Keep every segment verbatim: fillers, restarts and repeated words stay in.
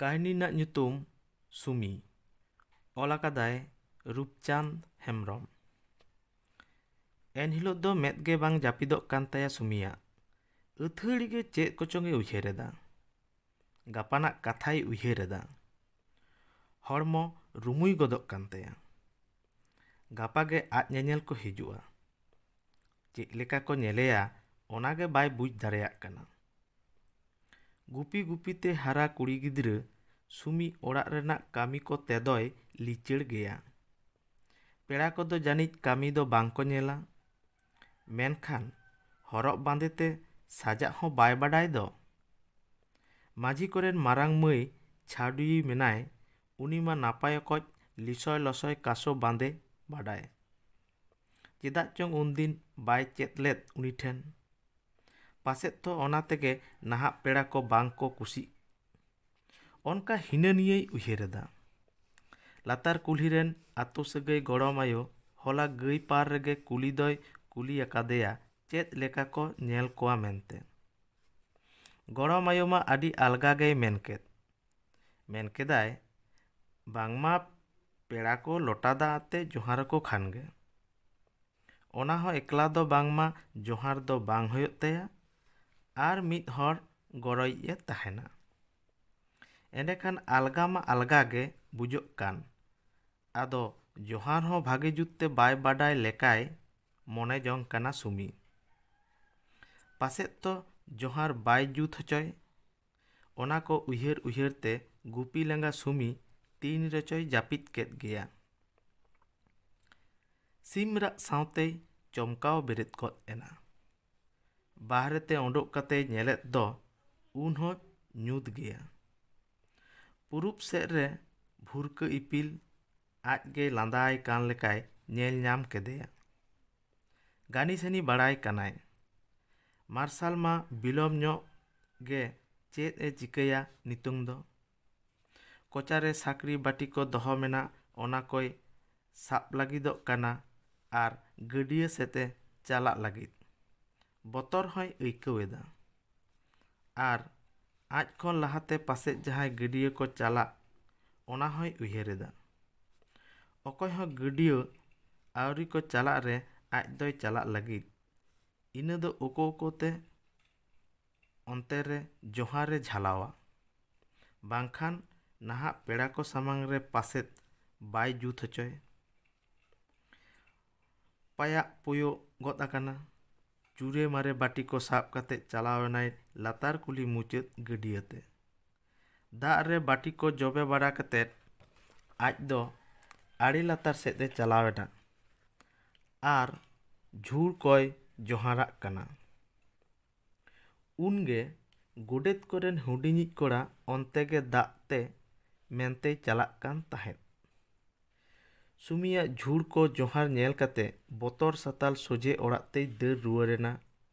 ᱠᱟᱹᱦᱱᱤ ᱨᱮᱱᱟᱜ ᱧᱩᱛᱩᱢ ᱥᱩᱢᱤ᱾ ᱚᱞ ᱟᱠᱟᱫᱟᱭ ᱨᱩᱯᱪᱟᱸᱫᱽ ᱦᱮᱢᱵᱨᱚᱢ᱾ ᱮᱱᱦᱤᱞᱳᱜ ᱫᱚ ᱢᱮᱫ ᱜᱮ ᱵᱟᱝ ᱡᱟᱹᱯᱤᱫᱚᱜ ᱠᱟᱱ ᱛᱟᱭᱟ ᱥᱩᱢᱤᱭᱟᱜ᱾ ᱟᱹᱛᱷᱟᱹᱲᱤ ᱜᱮ ᱪᱮᱫ ᱠᱚᱪᱚᱝ ᱮ ᱩᱭᱦᱟᱹᱨ ᱮᱫᱟ᱾ ᱜᱟᱯᱟᱱᱟᱜ ᱠᱟᱛᱷᱟᱭ ᱩᱭᱦᱟᱹᱨ ᱮᱫᱟ᱾ ᱦᱚᱲᱢᱚ ᱨᱩᱢᱩᱭ ᱜᱚᱫᱚᱜ ᱠᱟᱱ ᱛᱟᱭᱟ᱾ ᱜᱟᱯᱟ ᱜᱮ ᱟᱡ ᱧᱮᱧᱮᱞ ᱠᱚ ᱦᱤᱡᱩᱜᱼᱟ᱾ ᱪᱮᱫ ᱞᱮᱠᱟ ᱠᱚ ᱧᱮᱞᱮᱭᱟ, ᱚᱱᱟ ᱜᱮ ᱵᱟᱭ ᱵᱩᱡᱽ ᱫᱟᱲᱮᱭᱟᱜ ᱠᱟᱱᱟ᱾ ᱜᱩᱯᱤ ᱜᱩᱯᱤ ᱛᱮ ᱦᱟᱨᱟ ᱠᱩᱲᱤ ᱜᱤᱫᱽᱨᱟᱹ ᱥᱩᱢᱤ ᱚᱲᱟᱜ ᱨᱮᱱᱟᱜ ᱠᱟᱹᱢᱤ ᱠᱚ ᱛᱮᱫᱚᱭ ᱞᱤᱪᱟᱹᱲ ᱜᱮᱭᱟ᱾ ᱯᱮᱲᱟ ᱠᱚᱫᱚ ᱡᱟᱹᱱᱤᱡ ᱠᱟᱹᱢᱤ ᱫᱚ ᱵᱟᱝ ᱠᱚ ᱧᱮᱞᱟ, ᱢᱮᱱᱠᱷᱟᱱ ᱦᱚᱨᱚᱜ ᱵᱟᱸᱫᱮ ᱛᱮ ᱥᱟᱡᱟᱜ ᱦᱚᱸ ᱵᱟᱭ ᱵᱟᱰᱟᱭ ᱫᱚ᱾ ᱢᱟᱹᱡᱷᱤ ᱠᱚᱨᱮᱱ ᱢᱟᱨᱟᱝ ᱢᱟᱹᱭ ᱪᱷᱟᱰᱩᱭᱤ ᱢᱮᱱᱟᱭ, ᱩᱱᱤ ᱢᱟ ᱱᱟᱯᱟᱭ ᱚᱠᱚᱡ ᱞᱤᱥᱚᱭ ᱞᱚᱥᱚᱭ ᱠᱟᱥᱚ ᱵᱟᱸᱫᱮ ᱵᱟᱰᱟᱭ᱾ ᱪᱮᱫᱟᱜ ᱪᱚᱝ ᱩᱱᱫᱤᱱ ᱵᱟᱭ ᱪᱮᱫ ᱞᱮᱫ ᱩᱱᱤ ᱴᱷᱮᱱ᱾ ᱯᱟᱥᱮᱫ ᱛᱚ ᱚᱱᱟ ᱛᱮᱜᱮ ᱱᱟᱦᱟᱜ ᱯᱮᱲᱟ ᱠᱚ ᱵᱟᱝ ᱠᱚ ᱠᱩᱥᱤᱜ᱾ ᱚᱱᱠᱟ ᱦᱤᱱᱟᱹ ᱱᱤᱭᱟᱹᱭ ᱩᱭᱦᱟᱹᱨ ᱮᱫᱟ᱾ ᱞᱟᱛᱟᱨ ᱠᱩᱞᱦᱤ ᱨᱮᱱ ᱟᱛᱳ ᱥᱟᱹᱜᱟᱹᱭ ᱜᱚᱲᱚᱢ ᱟᱭᱳ ᱦᱚᱞᱟ ᱜᱟᱹᱭ ᱯᱟᱨ ᱨᱮᱜᱮ ᱠᱩᱞᱤ ᱫᱚᱭ ᱠᱩᱞᱤ ᱟᱠᱟᱫᱮᱭᱟ, ᱪᱮᱫ ᱞᱮᱠᱟ ᱠᱚ ᱧᱮᱞ ᱠᱚᱣᱟ ᱢᱮᱱᱛᱮ᱾ ᱜᱚᱲᱚᱢ ᱟᱭᱳ ᱢᱟ ᱟᱹᱰᱤ ᱟᱞᱜᱟ ᱜᱮᱭ ᱢᱮᱱ ᱠᱮᱫ᱾ ᱢᱮᱱ ᱠᱮᱫᱟᱭ, ᱵᱟᱝᱢᱟ ᱯᱮᱲᱟ ᱠᱚ ᱞᱚᱴᱟ ᱫᱟᱜ ᱟᱛᱮ ᱡᱚᱦᱟᱨ ᱟᱠᱚ ᱠᱷᱟᱱ ᱜᱮ᱾ ᱚᱱᱟ ᱦᱚᱸ ᱮᱠᱞᱟ ᱫᱚ ᱵᱟᱝᱢᱟ ᱡᱚᱦᱟᱨ ᱫᱚ ᱵᱟᱝ ᱦᱩᱭᱩᱜ ᱛᱟᱭᱟ, ᱟᱨ ᱢᱤᱫ ᱦᱚᱲ ᱜᱚᱲᱚᱭᱤᱡ ᱮ ᱛᱟᱦᱮᱱᱟ᱾ ᱮᱸᱰᱮᱠᱷᱟᱱ ᱟᱞᱜᱟ ᱢᱟ ᱟᱞᱜᱟ ᱜᱮ ᱵᱩᱡᱷᱟᱹᱜ ᱠᱟᱱ᱾ ᱟᱫᱚ ᱡᱚᱦᱟᱨ ᱦᱚᱸ ᱵᱷᱟᱜᱮ ᱡᱩᱛ ᱛᱮ ᱵᱟᱭ ᱵᱟᱰᱟᱭ ᱞᱮᱠᱟᱭ ᱢᱚᱱᱮ ᱡᱚᱝ ᱠᱟᱱᱟ ᱥᱩᱢᱤ᱾ ᱯᱟᱥᱮᱫ ᱛᱚ ᱡᱚᱦᱟᱨ ᱵᱟᱭ ᱡᱩᱛ ᱦᱚᱪᱚᱭ᱾ ᱚᱱᱟ ᱠᱚ ᱩᱭᱦᱟᱹᱨ ᱩᱭᱦᱟᱹᱨ ᱛᱮ ᱜᱩᱯᱤ ᱞᱟᱸᱜᱟ ᱥᱩᱢᱤ ᱛᱤᱱ ᱨᱮᱪᱚᱭ ᱡᱟᱹᱯᱤᱫ ᱠᱮᱫ ᱜᱮᱭᱟ᱾ ᱥᱤᱢ ᱨᱟᱜ ᱥᱟᱶᱛᱮᱭ ᱪᱚᱢᱠᱟᱣ ᱵᱮᱨᱮᱫ ᱜᱚᱫ ᱮᱱᱟ᱾ ᱵᱟᱦᱨᱮ ᱛᱮ ᱚᱰᱚᱠ ᱠᱟᱛᱮᱭ ᱧᱮᱞᱮᱫ ᱫᱚ ᱩᱱ ᱦᱚᱸ ᱧᱩᱛ ᱜᱮᱭᱟ᱾ ᱯᱩᱨᱩᱵ ᱥᱮᱫ ᱨᱮ ᱵᱷᱩᱨᱠᱟᱹ ᱤᱯᱤᱞ ᱟᱡ ᱜᱮᱭ ᱞᱟᱸᱫᱟᱭ ᱠᱟᱱ ᱞᱮᱠᱟᱭ ᱧᱮᱞ ᱧᱟᱢ ᱠᱮᱫᱮᱭᱟ᱾ ᱜᱟᱱᱤ ᱥᱟᱹᱱᱤ ᱵᱟᱲᱟᱭ ᱠᱟᱱᱟᱭ᱾ ᱢᱟᱨᱥᱟᱞ ᱢᱟ ᱵᱤᱞᱚᱢ ᱧᱚᱜ ᱜᱮ ᱪᱮᱫ ᱮ ᱪᱤᱠᱟᱹᱭᱟ ᱱᱤᱛᱚᱝ ᱫᱚ? ᱠᱚᱪᱟᱨᱮ ᱥᱟᱠᱲᱤ ᱵᱟᱹᱴᱤ ᱠᱚ ᱫᱚᱦᱚ ᱢᱮᱱᱟᱜ, ᱚᱱᱟ ᱠᱚᱭ ᱥᱟᱵ ᱞᱟᱹᱜᱤᱫᱚᱜ ᱠᱟᱱᱟ ᱟᱨ ᱜᱟᱹᱰᱭᱟᱹ ᱥᱮᱫ ᱮ ᱪᱟᱞᱟᱜ ᱞᱟᱹᱜᱤᱫ᱾ ᱵᱚᱛᱚᱨ ᱦᱚᱸᱭ ᱟᱹᱭᱠᱟᱹᱣ ᱮᱫᱟ᱾ ᱟᱨ ᱟᱡ ᱠᱷᱚᱱ ᱞᱟᱦᱟᱛᱮ ᱯᱟᱥᱮᱡ ᱡᱟᱦᱟᱸᱭ ᱜᱟᱹᱰᱭᱟᱹ ᱠᱚ ᱪᱟᱞᱟᱜ, ᱚᱱᱟ ᱦᱚᱸᱭ ᱩᱭᱦᱟᱹᱨ ᱮᱫᱟ᱾ ᱚᱠᱚᱭ ᱦᱚᱸ ᱜᱟᱹᱰᱭᱟᱹ ᱟᱹᱣᱨᱤ ᱠᱚ ᱪᱟᱞᱟᱜ ᱨᱮ ᱟᱡ ᱫᱚᱭ ᱪᱟᱞᱟᱜ ᱞᱟᱹᱜᱤᱫ᱾ ᱤᱱᱟᱹ ᱫᱚ ᱳᱠᱳ ᱳᱠᱳ ᱛᱮ ᱚᱱᱛᱮ ᱨᱮ ᱡᱚᱦᱟᱨ ᱮ ᱡᱷᱟᱞᱟᱣᱟ, ᱵᱟᱝᱠᱷᱟᱱ ᱱᱟᱦᱟᱜ ᱯᱮᱲᱟ ᱠᱚ ᱥᱟᱢᱟᱝ ᱨᱮ ᱯᱟᱥᱮᱫ ᱵᱟᱭ ᱡᱩᱛ ᱦᱚᱪᱚᱭ᱾ ᱯᱟᱭᱟᱜ ᱯᱳᱭᱳ ᱜᱚᱫ ᱟᱠᱟᱱᱟ᱾ ᱪᱩᱨᱮ ᱢᱟᱨᱮ ᱵᱟᱹᱴᱤ ᱠᱚ ᱥᱟᱵ ᱠᱟᱛᱮ ᱪᱟᱞᱟᱣ ᱮᱱᱟᱭ ᱞᱟᱛᱟᱨ ᱠᱩᱞᱦᱤ ᱢᱩᱪᱟᱹᱫ ᱜᱟᱹᱰᱭᱟᱹ ᱛᱮ᱾ ᱫᱟᱜ ᱨᱮ ᱵᱟᱹᱴᱤ ᱠᱚ ᱡᱚᱵᱮ ᱵᱟᱲᱟ ᱠᱟᱛᱮ ᱟᱡ ᱫᱚ ᱟᱲᱮ ᱞᱟᱛᱟᱨ ᱥᱮᱫ ᱮ ᱪᱟᱞᱟᱣ ᱮᱱᱟ ᱟᱨ ᱡᱷᱩᱲ ᱠᱚᱭ ᱡᱚᱦᱟᱨᱟᱜ ᱠᱟᱱᱟ᱾ ᱩᱱᱜᱮ ᱜᱚᱰᱮᱛ ᱠᱚᱨᱮᱱ ᱦᱩᱰᱤᱧᱤᱡ ᱠᱚᱲᱟ ᱚᱱᱛᱮ ᱜᱮ ᱫᱟᱜ ᱛᱮ ᱢᱮᱱᱛᱮᱭ ᱪᱟᱞᱟᱜ ᱠᱟᱱ ᱛᱟᱦᱮᱸᱫ᱾ ᱥᱩᱢᱤᱭᱟᱜ ᱡᱷᱩᱲ ᱠᱚ ᱡᱚᱦᱟᱨ ᱧᱮᱞ ᱠᱟᱛᱮ ᱵᱚᱛᱚᱨ ᱥᱟᱛᱟᱞ ᱥᱚᱡᱷᱮ ᱚᱲᱟᱜ ᱛᱮᱭ ᱫᱟᱹᱲ ᱨᱩᱣᱟᱹᱲ ᱮᱱᱟ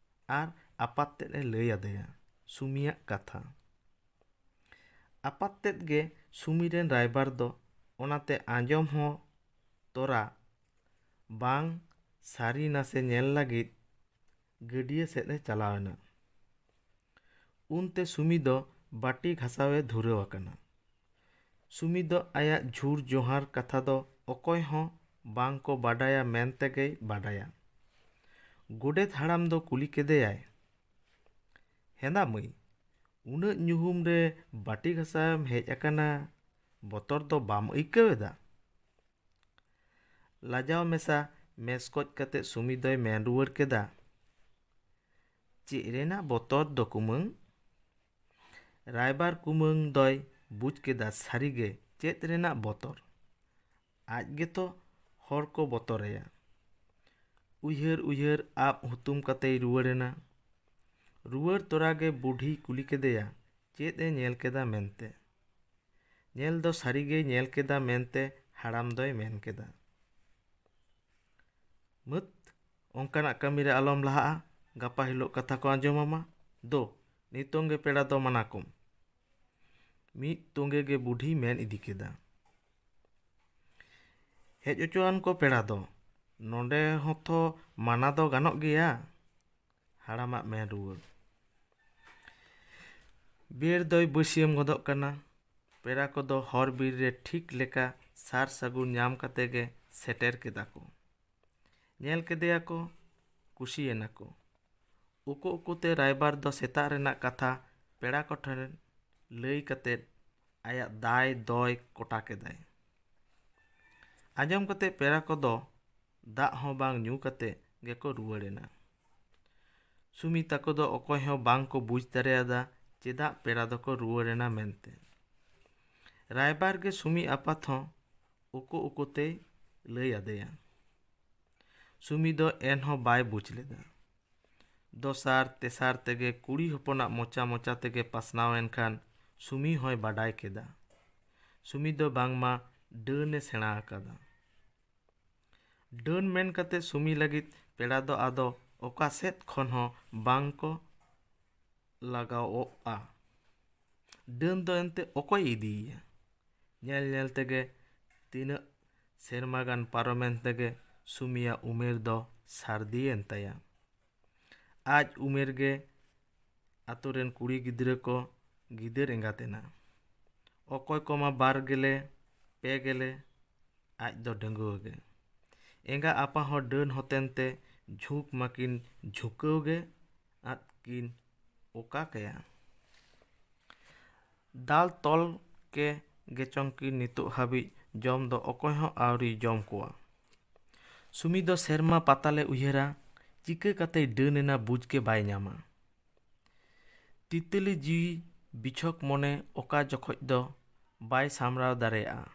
ᱟᱨ ᱟᱯᱟᱛ ᱛᱮᱫ ᱮ ᱞᱟᱹᱭ ᱟᱫᱮᱭᱟ ᱥᱩᱢᱤᱭᱟᱜ ᱠᱟᱛᱷᱟ᱾ ᱟᱯᱟᱛ ᱛᱮᱫ ᱜᱮ ᱥᱩᱢᱤ ᱨᱮᱱ ᱨᱟᱭᱵᱟᱨ ᱫᱚ, ᱚᱱᱟᱛᱮ ᱟᱸᱡᱚᱢ ᱦᱚᱸ ᱛᱚᱨᱟ ᱵᱟᱝ ᱥᱟᱹᱨᱤ ᱱᱟᱥᱮ ᱧᱮᱞ ᱞᱟᱹᱜᱤᱫ ᱜᱟᱹᱰᱭᱟᱹ ᱥᱮᱫ ᱮ ᱪᱟᱞᱟᱣ ᱮᱱᱟ᱾ ᱩᱱᱛᱮ ᱥᱩᱢᱤ ᱫᱚ ᱵᱟᱹᱴᱤ ᱜᱷᱟᱥᱟᱣ ᱮ ᱫᱷᱩᱨᱟᱹᱣ ᱟᱠᱟᱱᱟ᱾ ᱥᱩᱢᱤ ᱫᱚ ᱟᱭᱟᱜ ᱡᱷᱩᱲ ᱡᱚᱦᱟᱨ ᱠᱟᱛᱷᱟ ᱫᱚ ᱚᱠᱚᱭ ᱦᱚᱸ ᱵᱟᱝ ᱠᱚ ᱵᱟᱰᱟᱭᱟ ᱢᱮᱱᱛᱮ ᱜᱮᱭ ᱵᱟᱰᱟᱭᱟ᱾ ᱜᱚᱰᱮᱛ ᱦᱟᱲᱟᱢ ᱫᱚ ᱠᱩᱞᱤ ᱠᱮᱫᱮᱭᱟᱭ, "ᱦᱮᱸᱫᱟ ᱢᱟᱹᱭ, ᱩᱱᱟᱹᱜ ᱧᱩᱦᱩᱢ ᱨᱮ ᱵᱟᱹᱴᱤ ᱜᱷᱟᱥᱟᱣ ᱮᱢ ᱦᱮᱡ ᱟᱠᱟᱱᱟ, ᱵᱚᱛᱚᱨ ᱫᱚ ᱵᱟᱢ ᱟᱹᱭᱠᱟᱹᱣ ᱮᱫᱟ?" ᱞᱟᱡᱟᱣ ᱢᱮᱥᱟ ᱢᱮᱥᱠᱚᱡ ᱠᱟᱛᱮ ᱥᱩᱢᱤ ᱫᱚᱭ ᱢᱮᱱ ᱨᱩᱣᱟᱹᱲ ᱠᱮᱫᱟ, "ᱪᱮᱫ ᱨᱮᱱᱟᱜ ᱵᱚᱛᱚᱨ ᱫᱚ ᱠᱩᱢᱟᱹᱝ?" ᱨᱟᱭᱵᱟᱨ ᱠᱩᱢᱟᱹᱝ ᱫᱚᱭ ᱵᱩᱡᱽ ᱠᱮᱫᱟ ᱥᱟᱹᱨᱤᱜᱮ ᱪᱮᱫ ᱨᱮᱱᱟᱜ ᱵᱚᱛᱚᱨ᱾ ᱟᱡ ᱜᱮᱛᱚ ᱦᱚᱲ ᱠᱚ ᱵᱚᱛᱚᱨᱟᱭᱟ᱾ ᱩᱭᱦᱟᱹᱨ ᱩᱭᱦᱟᱹᱨ ᱟᱵ ᱦᱩᱛᱩᱢ ᱠᱟᱛᱮᱭ ᱨᱩᱣᱟᱹᱲ ᱮᱱᱟ᱾ ᱨᱩᱣᱟᱹᱲ ᱛᱚᱨᱟ ᱜᱮ ᱵᱩᱰᱷᱤᱭ ᱠᱩᱞᱤ ᱠᱮᱫᱮᱭᱟ, ᱪᱮᱫ ᱮ ᱧᱮᱞ ᱠᱮᱫᱟ ᱢᱮᱱᱛᱮ᱾ ᱧᱮᱞ ᱫᱚ ᱥᱟᱹᱨᱤ ᱜᱮᱭ ᱧᱮᱞ ᱠᱮᱫᱟ ᱢᱮᱱᱛᱮ ᱦᱟᱲᱟᱢ ᱫᱚᱭ ᱢᱮᱱ ᱠᱮᱫᱟ᱾ "ᱢᱟᱹᱛ, ᱚᱱᱠᱟᱱᱟᱜ ᱠᱟᱹᱢᱤ ᱨᱮ ᱟᱞᱚᱢ ᱞᱟᱦᱟᱜᱼᱟ, ᱜᱟᱯᱟ ᱦᱤᱞᱳᱜ ᱠᱟᱛᱷᱟ ᱠᱚ ᱟᱸᱡᱚᱢᱟᱢᱟ᱾ ᱫᱳ, ᱱᱤᱛᱚᱝ ᱜᱮ ᱯᱮᱲᱟ ᱫᱚ ᱢᱟᱱᱟ ᱠᱚᱢ᱾" ᱢᱤᱫ ᱛᱚᱸᱜᱮ ᱜᱮ ᱵᱩᱰᱷᱤᱭ ᱢᱮᱱ ᱤᱫᱤ ᱠᱮᱫᱟ, "ᱦᱮᱡ ᱦᱚᱪᱚᱣᱟᱱ ᱠᱚ ᱯᱮᱲᱟ ᱫᱚ, ᱱᱚᱰᱮ ᱦᱚᱸᱛᱚ ᱢᱟᱱᱟ ᱫᱚ ᱜᱟᱱᱚᱜ ᱜᱮᱭᱟ᱾" ᱦᱟᱲᱟᱢᱟᱜ ᱢᱮᱱ ᱨᱩᱣᱟᱹᱲ᱾ ᱵᱮᱨ ᱫᱚᱭ ᱵᱟᱹᱥᱭᱟᱹᱢ ᱜᱚᱫᱚᱜ ᱠᱟᱱᱟ᱾ ᱯᱮᱲᱟ ᱠᱚᱫᱚ ᱦᱚᱨ ᱵᱤᱨ ᱨᱮ ᱴᱷᱤᱠ ᱞᱮᱠᱟ ᱥᱟᱨ ᱥᱟᱹᱜᱩᱱ ᱧᱟᱢ ᱠᱟᱛᱮ ᱜᱮ ᱥᱮᱴᱮᱨ ᱠᱮᱫᱟ ᱠᱚ᱾ ᱧᱮᱞ ᱠᱮᱫᱮᱭᱟ ᱠᱚ, ᱠᱩᱥᱤᱭᱮᱱᱟ ᱠᱚ᱾ ᱩᱠᱩ ᱩᱠᱩᱛᱮ ᱨᱟᱭᱵᱟᱨ ᱫᱚ ᱥᱮᱛᱟᱜ ᱨᱮᱱᱟᱜ ᱠᱟᱛᱷᱟ ᱯᱮᱲᱟ ᱠᱚᱴᱷᱮᱱ ᱞᱟᱹᱭ ᱠᱟᱛᱮ ᱟᱭᱟᱜ ᱫᱟᱭ ᱫᱚᱭ ᱠᱚᱴᱟ ᱠᱮᱫᱟᱭ᱾ ᱟᱸᱡᱚᱢ ᱠᱟᱛᱮ ᱯᱮᱲᱟ ᱠᱚᱫᱚ ᱫᱟᱜ ᱦᱚᱸ ᱵᱟᱝ ᱧᱩ ᱠᱟᱛᱮ ᱜᱮᱠᱚ ᱨᱩᱣᱟᱹᱲᱮᱱᱟ᱾ ᱥᱩᱢᱤ ᱛᱟᱠᱚ ᱫᱚ ᱚᱠᱚᱭ ᱦᱚᱸ ᱵᱟᱝ ᱠᱚ ᱵᱩᱡᱽ ᱫᱟᱲᱮᱭᱟᱫᱟ ᱪᱮᱫᱟᱜ ᱯᱮᱲᱟ ᱫᱚᱠᱚ ᱨᱩᱣᱟᱹᱲᱮᱱᱟ ᱢᱮᱱᱛᱮ᱾ ᱨᱟᱭᱵᱟᱨ ᱜᱮ ᱥᱩᱢᱤ ᱟᱯᱟᱛ ᱦᱚᱸ ᱩᱠᱩ ᱩᱠᱩᱛᱮᱭ ᱞᱟᱹᱭ ᱟᱫᱮᱭᱟ᱾ ᱥᱩᱢᱤ ᱫᱚ ᱮᱱᱦᱚᱸ ᱵᱟᱭ ᱵᱩᱡᱽ ᱞᱮᱫᱟ᱾ ᱫᱚᱥᱟᱨ ᱛᱮᱥᱟᱨ ᱛᱮᱜᱮ ᱠᱩᱲᱤ ᱦᱚᱯᱚᱱᱟᱜ ᱢᱚᱪᱟ ᱢᱚᱪᱟ ᱛᱮᱜᱮ ᱯᱟᱥᱱᱟᱣ ᱮᱱ ᱠᱷᱟᱱ ᱥᱩᱢᱤ ᱦᱚᱸᱭ ᱵᱟᱰᱟᱭ ᱠᱮᱫᱟ᱾ ᱥᱩᱢᱤ ᱫᱚ ᱵᱟᱝᱢᱟ ᱰᱟᱹᱱᱮ ᱥᱮᱬᱟ ᱟᱠᱟᱫᱟ᱾ ᱰᱟᱹᱱ ᱢᱮᱱ ᱠᱟᱛᱮ ᱥᱩᱢᱤ ᱞᱟᱹᱜᱤᱫ ᱯᱮᱲᱟ ᱫᱚ ᱟᱫᱚ ᱚᱠᱟ ᱥᱮᱫ ᱠᱷᱚᱱ ᱦᱚᱸ ᱵᱟᱝ ᱠᱚ ᱞᱟᱜᱟᱣᱚᱜᱼᱟ᱾ ᱰᱟᱹᱱ ᱫᱚ ᱮᱱᱛᱮ ᱚᱠᱚᱭ ᱤᱫᱤᱭᱮᱭᱟ? ᱧᱮᱞ ᱧᱮᱞ ᱛᱮᱜᱮ ᱛᱤᱱᱟᱹᱜ ᱥᱮᱨᱢᱟ ᱜᱟᱱ ᱯᱟᱨᱚᱢᱮᱱ ᱛᱮᱜᱮ ᱥᱩᱢᱤᱭᱟᱜ ᱩᱢᱮᱨ ᱫᱚ ᱥᱟᱹᱨᱫᱤᱭᱮᱱ ᱛᱟᱭᱟ᱾ ᱟᱡ ᱩᱢᱮᱨ ᱜᱮ ᱟᱛᱳ ᱨᱮᱱ ᱠᱩᱲᱤ ᱜᱤᱫᱽᱨᱟᱹ ᱠᱚ ᱜᱤᱫᱟᱹᱨ ᱮᱸᱜᱟᱛ ᱮᱱᱟ᱾ ᱚᱠᱚᱭ ᱠᱚᱢᱟ ᱵᱟᱨ ᱜᱮᱞᱮ, ᱯᱮ ᱜᱮᱞᱮ, ᱟᱡ ᱫᱚ ᱰᱟᱺᱜᱩᱣᱟᱹ ᱜᱮ᱾ ᱮᱸᱜᱟ ᱟᱯᱟ ᱦᱚᱸ ᱰᱟᱹᱱ ᱦᱚᱛᱮᱱ ᱛᱮ ᱡᱷᱩᱸᱠ ᱢᱟᱹᱠᱤᱱ ᱡᱷᱩᱸᱠᱟᱹᱣ ᱜᱮ ᱟᱫ ᱠᱤᱱ ᱚᱠᱟ ᱠᱟᱭᱟ᱾ ᱫᱟᱞ ᱛᱚᱞ ᱠᱮ ᱜᱮᱪᱚᱝ ᱠᱤᱱ ᱱᱤᱛᱚᱜ ᱦᱟᱹᱵᱤᱡ ᱡᱚᱢ ᱫᱚ ᱚᱠᱚᱭ ᱦᱚᱸ ᱟᱹᱣᱨᱤ ᱡᱚᱢ ᱠᱚᱣᱟ᱾ ᱥᱩᱢᱤ ᱫᱚ ᱥᱮᱨᱢᱟ ᱯᱟᱛᱟᱞᱮ ᱩᱭᱦᱟᱹᱨᱟ, ᱪᱤᱠᱟᱹ ᱠᱟᱛᱮᱭ ᱰᱟᱹᱱ ᱮᱱᱟ ᱵᱩᱡᱽ ᱜᱮ ᱵᱟᱭ ᱧᱟᱢᱟ᱾ ᱛᱤᱛᱟᱹᱞᱤ ᱡᱤᱣᱤ ᱵᱤᱪᱷᱚᱠ ᱢᱚᱱᱮ ᱚᱠᱟ ᱡᱚᱠᱷᱚᱡ ᱫᱚ ᱵᱟᱭ ᱥᱟᱢᱲᱟᱣ ᱫᱟᱲᱮᱭᱟᱜᱼᱟ᱾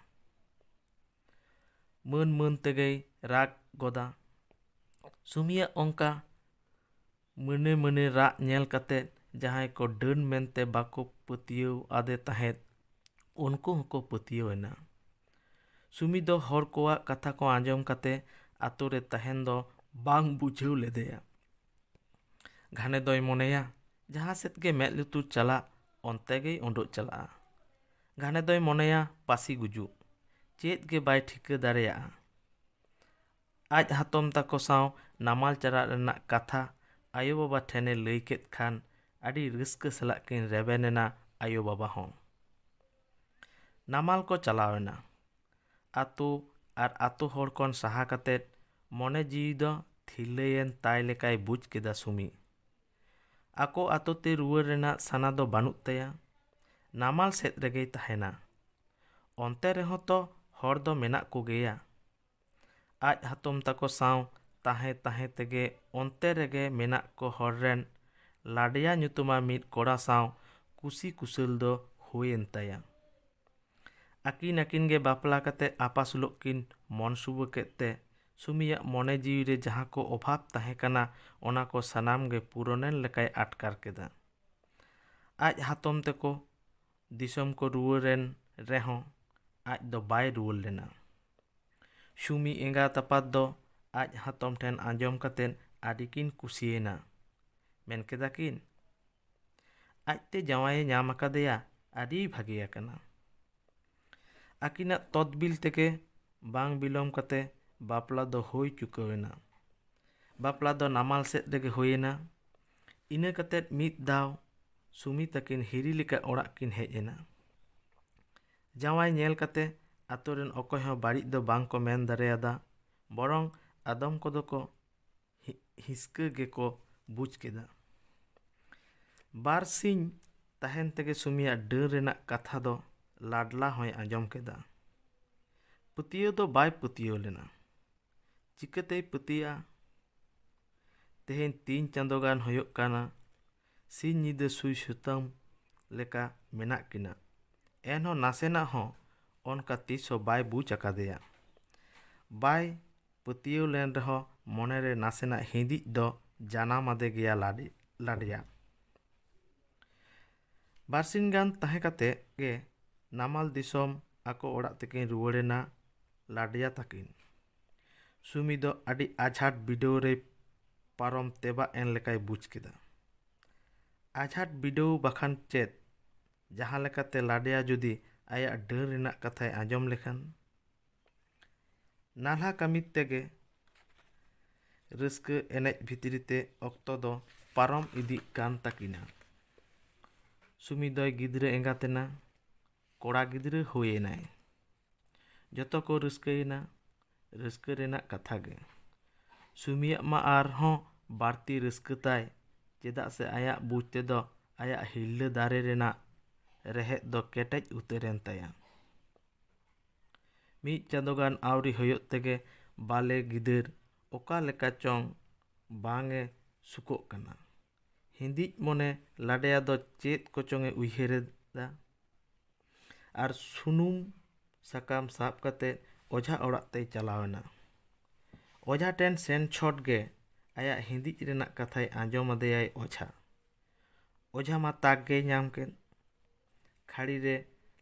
ᱢᱟᱹᱱ ᱢᱟᱹᱱ ᱛᱮᱜᱮᱭ ᱨᱟᱜ ᱜᱚᱫᱟ᱾ ᱥᱩᱢᱤᱭᱟᱜ ᱚᱱᱠᱟ ᱢᱟᱹᱱᱮ ᱢᱟᱹᱱᱮ ᱨᱟᱜ ᱧᱮᱞ ᱠᱟᱛᱮ ᱡᱟᱦᱟᱸᱭ ᱠᱚ ᱰᱟᱹᱱ ᱢᱮᱱᱛᱮ ᱵᱟᱠᱚ ᱯᱟᱹᱛᱭᱟᱹᱣ ᱟᱫᱮ ᱛᱟᱦᱮᱸᱫ, ᱩᱱᱠᱩ ᱦᱚᱸᱠᱚ ᱯᱟᱹᱛᱭᱟᱹᱣ ᱮᱱᱟ᱾ ᱥᱩᱢᱤ ᱫᱚ ᱦᱚᱲ ᱠᱚᱣᱟᱜ ᱠᱟᱛᱷᱟ ᱠᱚ ᱟᱸᱡᱚᱢ ᱠᱟᱛᱮ ᱟᱛᱳ ᱨᱮ ᱛᱟᱦᱮᱱ ᱫᱚ ᱵᱟᱝ ᱵᱩᱡᱷᱟᱹᱣ ᱞᱮᱫᱮᱭᱟ᱾ ᱜᱷᱟᱱᱮ ᱫᱚᱭ ᱢᱚᱱᱮᱭᱟ, ᱡᱟᱦᱟᱸ ᱥᱮᱫ ᱜᱮ ᱢᱮᱫ ᱞᱩᱛᱩᱨ ᱪᱟᱞᱟᱜ, ᱚᱱᱛᱮ ᱜᱮᱭ ᱩᱰᱩᱠ ᱪᱟᱞᱟᱜᱼᱟ᱾ ᱜᱷᱟᱱᱮ ᱫᱚᱭ ᱢᱚᱱᱮᱭᱟ, ᱯᱟᱹᱥᱤ ᱜᱩᱡᱩᱜ᱾ ᱪᱮᱫ ᱜᱮ ᱵᱟᱭ ᱴᱷᱤᱠᱟᱹ ᱫᱟᱲᱮᱭᱟᱜᱼᱟ᱾ ᱟᱡ ᱦᱟᱛᱚᱢ ᱛᱟᱠᱚ ᱥᱟᱶ ᱱᱟᱢᱟᱞ ᱪᱟᱞᱟᱜ ᱨᱮᱱᱟᱜ ᱠᱟᱛᱷᱟ ᱟᱭᱳ-ᱵᱟᱵᱟ ᱴᱷᱮᱱᱮ ᱞᱟᱹᱭ ᱠᱮᱫ ᱠᱷᱟᱱ, ᱟᱹᱰᱤ ᱨᱟᱹᱥᱠᱟᱹ ᱥᱟᱞᱟᱜ ᱠᱤᱱ ᱨᱮᱵᱮᱱ ᱮᱱᱟ ᱟᱭᱳ ᱵᱟᱵᱟ ᱦᱚᱸ᱾ ᱱᱟᱢᱟᱞ ᱠᱚ ᱪᱟᱞᱟᱣ ᱮᱱᱟ᱾ ᱟᱛᱳ ᱟᱨ ᱟᱛᱳ ᱦᱚᱲ ᱠᱷᱚᱱ ᱥᱟᱦᱟ ᱠᱟᱛᱮᱫ ᱢᱚᱱᱮ ᱡᱤᱣᱤ ᱫᱚ ᱛᱷᱤᱨᱞᱟᱹᱭᱮᱱ ᱛᱟᱭ ᱞᱮᱠᱟᱭ ᱵᱩᱡᱽ ᱠᱮᱫᱟ ᱥᱩᱢᱤ᱾ ᱟᱠᱚ ᱟᱛᱳ ᱛᱮ ᱨᱩᱣᱟᱹᱲ ᱨᱮᱱᱟᱜ ᱥᱟᱱᱟ ᱫᱚ ᱵᱟᱹᱱᱩᱜ ᱛᱟᱭᱟ᱾ ᱱᱟᱢᱟᱞ ᱥᱮᱫ ᱨᱮᱜᱮᱭ ᱛᱟᱦᱮᱱᱟ᱾ ᱚᱱᱛᱮ ᱨᱮᱦᱚᱸ ᱛᱚ ᱦᱚᱲ ᱫᱚ ᱢᱮᱱᱟᱜ ᱠᱚᱜᱮᱭᱟ᱾ ᱟᱡ ᱦᱟᱛᱚᱢ ᱛᱟᱠᱚ ᱥᱟᱶ ᱛᱟᱦᱮᱸ ᱛᱟᱦᱮᱸ ᱛᱮᱜᱮ ᱚᱱᱛᱮ ᱨᱮᱜᱮ ᱢᱮᱱᱟᱜ ᱠᱚ ᱦᱚᱲ ᱨᱮᱱ ᱞᱟᱰᱮᱭᱟ ᱧᱩᱛᱩᱢᱟ ᱢᱤᱫ ᱠᱚᱲᱟ ᱥᱟᱶ ᱠᱩᱥᱤ ᱠᱩᱥᱟᱹᱞ ᱫᱚ ᱦᱩᱭᱮᱱ ᱛᱟᱭᱟ᱾ ᱟᱹᱠᱤᱱ ᱟᱹᱠᱤᱱ ᱜᱮ ᱵᱟᱯᱞᱟ ᱠᱟᱛᱮ ᱟᱯᱟᱥᱩᱞᱚᱜ ᱠᱤᱱ ᱢᱚᱱ ᱥᱩᱵᱟᱹ ᱠᱮᱫ ᱛᱮ ᱥᱩᱢᱤᱭᱟᱜ ᱢᱚᱱᱮ ᱡᱤᱣᱤ ᱨᱮ ᱡᱟᱦᱟᱸ ᱠᱚ ᱚᱵᱷᱟᱵᱽ ᱛᱟᱦᱮᱸ ᱠᱟᱱᱟ, ᱚᱱᱟ ᱠᱚ ᱥᱟᱱᱟᱢ ᱜᱮ ᱯᱩᱨᱚᱱᱮᱱ ᱞᱮᱠᱟᱭ ᱟᱴᱠᱟᱨ ᱠᱮᱫᱟ᱾ ᱟᱡ ᱦᱟᱛᱚᱢ ᱛᱮᱠᱚ ᱫᱤᱥᱚᱢ ᱠᱚ ᱨᱩᱣᱟᱹᱲᱮᱱ ᱨᱮᱦᱚᱸ ᱟᱡ ᱫᱚ ᱵᱟᱭ ᱨᱩᱣᱟᱹᱲ ᱞᱮᱱᱟ᱾ ᱥᱩᱢᱤ ᱮᱸᱜᱟᱛ ᱟᱯᱟᱛ ᱫᱚ ᱟᱡ ᱦᱟᱛᱚᱢ ᱴᱷᱮᱱ ᱟᱸᱡᱚᱢ ᱠᱟᱛᱮ ᱟᱹᱰᱤ ᱠᱤᱱ ᱠᱩᱥᱤᱭᱮᱱᱟ᱾ ᱢᱮᱱ ᱠᱮᱫᱟ ᱠᱤᱱ, "ᱟᱡᱛᱮ ᱡᱟᱶᱟᱭᱮ ᱧᱟᱢ ᱟᱠᱟᱫᱮᱭᱟ, ᱟᱹᱰᱤ ᱵᱷᱟᱜᱮ ᱟᱠᱟᱱᱟ᱾" ᱟᱹᱠᱤᱱᱟᱜ ᱛᱚᱫᱵᱤᱞ ᱛᱮᱜᱮ ᱵᱟᱝ ᱵᱤᱞᱚᱢ ᱠᱟᱛᱮ ᱵᱟᱯᱞᱟ ᱫᱚ ᱦᱩᱭ ᱪᱩᱠᱟᱹᱣ ᱮᱱᱟ᱾ ᱵᱟᱯᱞᱟ ᱫᱚ ᱱᱟᱢᱟᱞ ᱥᱮᱫ ᱨᱮᱜᱮ ᱦᱩᱭᱮᱱᱟ᱾ ᱤᱱᱟᱹ ᱠᱟᱛᱮ ᱢᱤᱫ ᱫᱷᱟᱣ ᱥᱩᱢᱤ ᱛᱟᱹᱠᱤᱱ ᱦᱤᱨᱤ ᱞᱮᱠᱟ ᱚᱲᱟᱜ ᱠᱤᱱ ᱦᱮᱡ ᱮᱱᱟ᱾ ᱡᱟᱶᱟᱭ ᱧᱮᱞ ᱠᱟᱛᱮ ᱟᱛᱳ ᱨᱮᱱ ᱚᱠᱚᱭ ᱦᱚᱸ ᱵᱟᱹᱲᱤᱡ ᱫᱚ ᱵᱟᱝ ᱠᱚ ᱢᱮᱱ ᱫᱟᱲᱮᱭᱟᱫᱟ, ᱵᱚᱨᱚᱝ ᱟᱫᱚᱢ ᱠᱚᱫᱚ ᱠᱚ ᱦᱤ-, ᱦᱤᱥᱠᱟᱹ ᱜᱮᱠᱚ ᱵᱩᱡᱽ ᱠᱮᱫᱟ᱾ ᱵᱟᱨ ᱥᱤᱧ ᱛᱟᱦᱮᱱ ᱛᱮᱜᱮ ᱥᱩᱢᱤᱭᱟᱜ ᱰᱟᱹᱱ ᱨᱮᱱᱟᱜ ᱠᱟᱛᱷᱟ ᱫᱚ ᱞᱟᱰᱞᱟ ᱦᱚᱸᱭ ᱟᱸᱡᱚᱢ ᱠᱮᱫᱟ᱾ ᱯᱟᱹᱛᱭᱟᱹᱣ ᱫᱚ ᱵᱟᱭ ᱯᱟᱹᱛᱭᱟᱹᱣ ᱞᱮᱱᱟ᱾ ᱪᱤᱠᱟᱹᱛᱮᱭ ᱯᱟᱹᱛᱭᱟᱹᱜᱼᱟ? ᱛᱮᱦᱮᱧ ᱛᱤᱱ ᱪᱟᱸᱫᱳ ᱜᱟᱱ ᱦᱩᱭᱩᱜ ᱠᱟᱱᱟ, ᱥᱤᱧ ᱧᱤᱫᱟᱹ ᱥᱩᱭ ᱥᱩᱛᱟᱹᱢ ᱞᱮᱠᱟ ᱢᱮᱱᱟᱜ ᱠᱤᱱᱟ᱾ ᱮᱱᱦᱚᱸ ᱱᱟᱥᱮᱱᱟᱜ ᱦᱚᱸ ᱚᱱᱠᱟ ᱛᱤᱥ ᱦᱚᱸ ᱵᱟᱭ ᱵᱩᱡᱽ ᱟᱠᱟᱫᱮᱭᱟ᱾ ᱵᱟᱭ ᱯᱟᱹᱛᱭᱟᱹᱣ ᱞᱮᱱ ᱨᱮᱦᱚᱸ ᱢᱚᱱᱮᱨᱮ ᱱᱟᱥᱮᱱᱟᱜ ᱦᱤᱸᱫᱤᱡ ᱫᱚ ᱡᱟᱱᱟᱢ ᱟᱫᱮ ᱜᱮᱭᱟ ᱞᱟᱰᱮ-, ᱞᱟᱰᱮᱭᱟ᱾ ᱵᱟᱨᱥᱤᱧ ᱜᱟᱱ ᱛᱟᱦᱮᱸ ᱠᱟᱛᱮ ᱜᱮ ᱱᱟᱢᱟᱞ ᱫᱤᱥᱚᱢ ᱟᱠᱚ ᱚᱲᱟᱜ ᱛᱮᱠᱤᱱ ᱨᱩᱣᱟᱹᱲᱮᱱᱟ ᱞᱟᱰᱮᱭᱟ ᱛᱟᱹᱠᱤᱱ᱾ ᱥᱩᱢᱤ ᱫᱚ ᱟᱹᱰᱤ ᱟᱡᱷᱟᱴ ᱵᱤᱰᱟᱹᱣ ᱨᱮ ᱯᱟᱨᱚᱢ ᱛᱮᱵᱟᱜ ᱮᱱ ᱞᱮᱠᱟᱭ ᱵᱩᱡᱽ ᱠᱮᱫᱟ᱾ ᱟᱡᱷᱟᱴ ᱵᱤᱰᱟᱹᱣ ᱵᱟᱠᱷᱟᱱ ᱪᱮᱫ? ᱡᱟᱦᱟᱸ ᱞᱮᱠᱟᱛᱮ ᱞᱟᱰᱮᱭᱟ ᱡᱩᱫᱤ ᱟᱭᱟᱜ ᱰᱟᱹᱱ ᱨᱮᱱᱟᱜ ᱠᱟᱛᱷᱟᱭ ᱟᱸᱡᱚᱢ ᱞᱮᱠᱷᱟᱱ᱾ ᱱᱟᱞᱦᱟ ᱠᱟᱹᱢᱤ ᱛᱮᱜᱮ ᱨᱟᱹᱥᱠᱟᱹ ᱮᱱᱮᱡ ᱵᱷᱤᱛᱨᱤ ᱛᱮ ᱚᱠᱛᱚ ᱫᱚ ᱯᱟᱨᱚᱢ ᱤᱫᱤᱜ ᱠᱟᱱ ᱛᱟᱹᱠᱤᱱᱟ᱾ ᱥᱩᱢᱤ ᱫᱚᱭ ᱜᱤᱫᱽᱨᱟᱹ ᱮᱸᱜᱟᱛ ᱮᱱᱟ᱾ ᱠᱚᱲᱟ ᱜᱤᱫᱽᱨᱟᱹ ᱦᱩᱭ ᱮᱱᱟᱭ᱾ ᱡᱚᱛᱚ ᱠᱚ ᱨᱟᱹᱥᱠᱟᱹᱭᱮᱱᱟ᱾ ᱨᱟᱹᱥᱠᱟᱹ ᱨᱮᱱᱟᱜ ᱠᱟᱛᱷᱟ ᱜᱮ᱾ ᱥᱩᱢᱤᱭᱟᱜ ᱢᱟ ᱟᱨᱦᱚᱸ ᱵᱟᱹᱲᱛᱤ ᱨᱟᱹᱥᱠᱟᱹ ᱛᱟᱭ, ᱪᱮᱫᱟᱜ ᱥᱮ ᱟᱭᱟᱜ ᱵᱩᱡᱽ ᱛᱮᱫᱚ ᱟᱭᱟᱜ ᱦᱤᱨᱞᱟᱹ ᱫᱟᱨᱮ ᱨᱮᱱᱟᱜ ᱨᱮᱦᱮᱫ ᱫᱚ ᱠᱮᱴᱮᱡ ᱩᱛᱟᱹᱨᱮᱱ ᱛᱟᱭᱟ᱾ ᱢᱤᱫ ᱪᱟᱸᱫᱳ ᱜᱟᱱ ᱟᱹᱣᱨᱤ ᱦᱩᱭᱩᱜ ᱛᱮᱜᱮ ᱵᱟᱞᱮ ᱜᱤᱫᱟᱹᱨ ᱚᱠᱟ ᱞᱮᱠᱟ ᱪᱚᱝ ᱵᱟᱝ ᱮ ᱥᱩᱠᱚᱜ ᱠᱟᱱᱟ᱾ ᱦᱤᱸᱫᱤᱡ ᱢᱚᱱᱮ ᱞᱟᱰᱮᱭᱟ ᱫᱚ ᱪᱮᱫ ᱠᱚᱪᱚᱝ ᱮ ᱩᱭᱦᱟᱹᱨ ᱮᱫᱟ᱾ ᱟᱨ ᱥᱩᱱᱩᱢ ᱥᱟᱠᱟᱢ ᱥᱟᱵ ᱠᱟᱛᱮ ᱚᱡᱷᱟ ᱚᱲᱟᱜ ᱛᱮᱭ ᱪᱟᱞᱟᱣ ᱮᱱᱟ᱾ ᱚᱡᱷᱟ ᱴᱷᱮᱱ ᱥᱮᱱ ᱪᱷᱚᱴ ᱜᱮ ᱟᱭᱟᱜ ᱦᱤᱸᱫᱤᱡ ᱨᱮᱱᱟᱜ ᱠᱟᱛᱷᱟᱭ ᱟᱸᱡᱚᱢ ᱟᱫᱮᱭᱟᱭ ᱚᱡᱷᱟ᱾ ᱚᱡᱷᱟ ᱢᱟ ᱛᱟᱠ ᱜᱮᱭ ᱧᱟᱢ ᱠᱮᱫ᱾ ᱠᱷᱟᱹᱲᱤ ᱨᱮ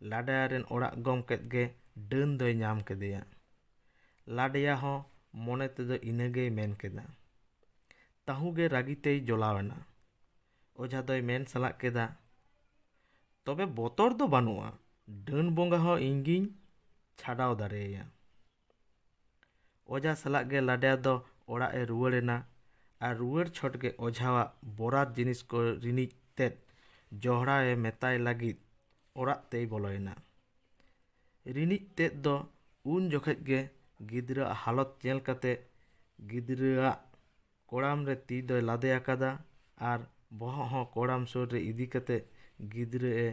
ᱞᱟᱰᱮᱭᱟ ᱨᱮᱱ ᱚᱲᱟᱜ ᱜᱚᱢᱠᱮᱛ ᱜᱮ ᱰᱟᱹᱱ ᱫᱚᱭ ᱧᱟᱢ ᱠᱮᱫᱮᱭᱟ᱾ ᱞᱟᱰᱮᱭᱟ ᱦᱚᱸ ᱢᱚᱱᱮ ᱛᱮᱫᱚ ᱤᱱᱟᱹᱜᱮᱭ ᱢᱮᱱ ᱠᱮᱫᱟ᱾ ᱛᱟᱹᱦᱩ ᱜᱮ ᱨᱟᱹᱜᱤ ᱛᱮᱭ ᱡᱚᱞᱟᱣ ᱮᱱᱟ᱾ ᱚᱡᱷᱟ ᱫᱚᱭ ᱢᱮᱱ ᱥᱟᱞᱟᱜ ᱠᱮᱫᱟ, "ᱛᱚᱵᱮ ᱵᱚᱛᱚᱨ ᱫᱚ ᱵᱟᱹᱱᱩᱜᱼᱟ, ᱰᱟᱹᱱ ᱵᱚᱸᱜᱟ ᱦᱚᱸ ᱤᱧᱜᱤᱧ ᱪᱷᱟᱰᱟᱣ ᱫᱟᱲᱮᱭᱟᱭᱟ᱾" ᱚᱡᱷᱟ ᱥᱟᱞᱟᱜ ᱜᱮ ᱞᱟᱰᱮᱭᱟ ᱫᱚ ᱚᱲᱟᱜ ᱮ ᱨᱩᱣᱟᱹᱲ ᱮᱱᱟ᱾ ᱟᱨ ᱨᱩᱣᱟᱹᱲ ᱪᱷᱚᱴ ᱜᱮ ᱚᱡᱷᱟᱣᱟᱜ ᱵᱚᱨᱟᱛ ᱡᱤᱱᱤᱥ ᱠᱚ ᱨᱤᱱᱤᱡ ᱛᱮᱫ ᱡᱚᱦᱲᱟᱭᱮ ᱢᱮᱛᱟᱭ ᱞᱟᱹᱜᱤᱫ ᱚᱲᱟᱜ ᱛᱮᱭ ᱵᱚᱞᱚᱭᱮᱱᱟ᱾ ᱨᱤᱱᱤᱡ ᱛᱮᱫ ᱫᱚ ᱩᱱ ᱡᱚᱠᱷᱮᱡ ᱜᱮ ᱜᱤᱫᱽᱨᱟᱹᱣᱟᱜ ᱦᱟᱞᱚᱛ ᱧᱮᱞ ᱠᱟᱛᱮ ᱜᱤᱫᱽᱨᱟᱹᱣᱟᱜ ᱠᱚᱲᱟᱢ ᱨᱮ ᱛᱤ ᱫᱚᱭ ᱞᱟᱫᱮ ᱟᱠᱟᱫᱟ ᱟᱨ ᱵᱚᱦᱚᱜ ᱦᱚᱸ ᱠᱚᱲᱟᱢ ᱥᱩᱨ ᱨᱮ ᱤᱫᱤ ᱠᱟᱛᱮ ᱜᱤᱫᱽᱨᱟᱹ ᱮ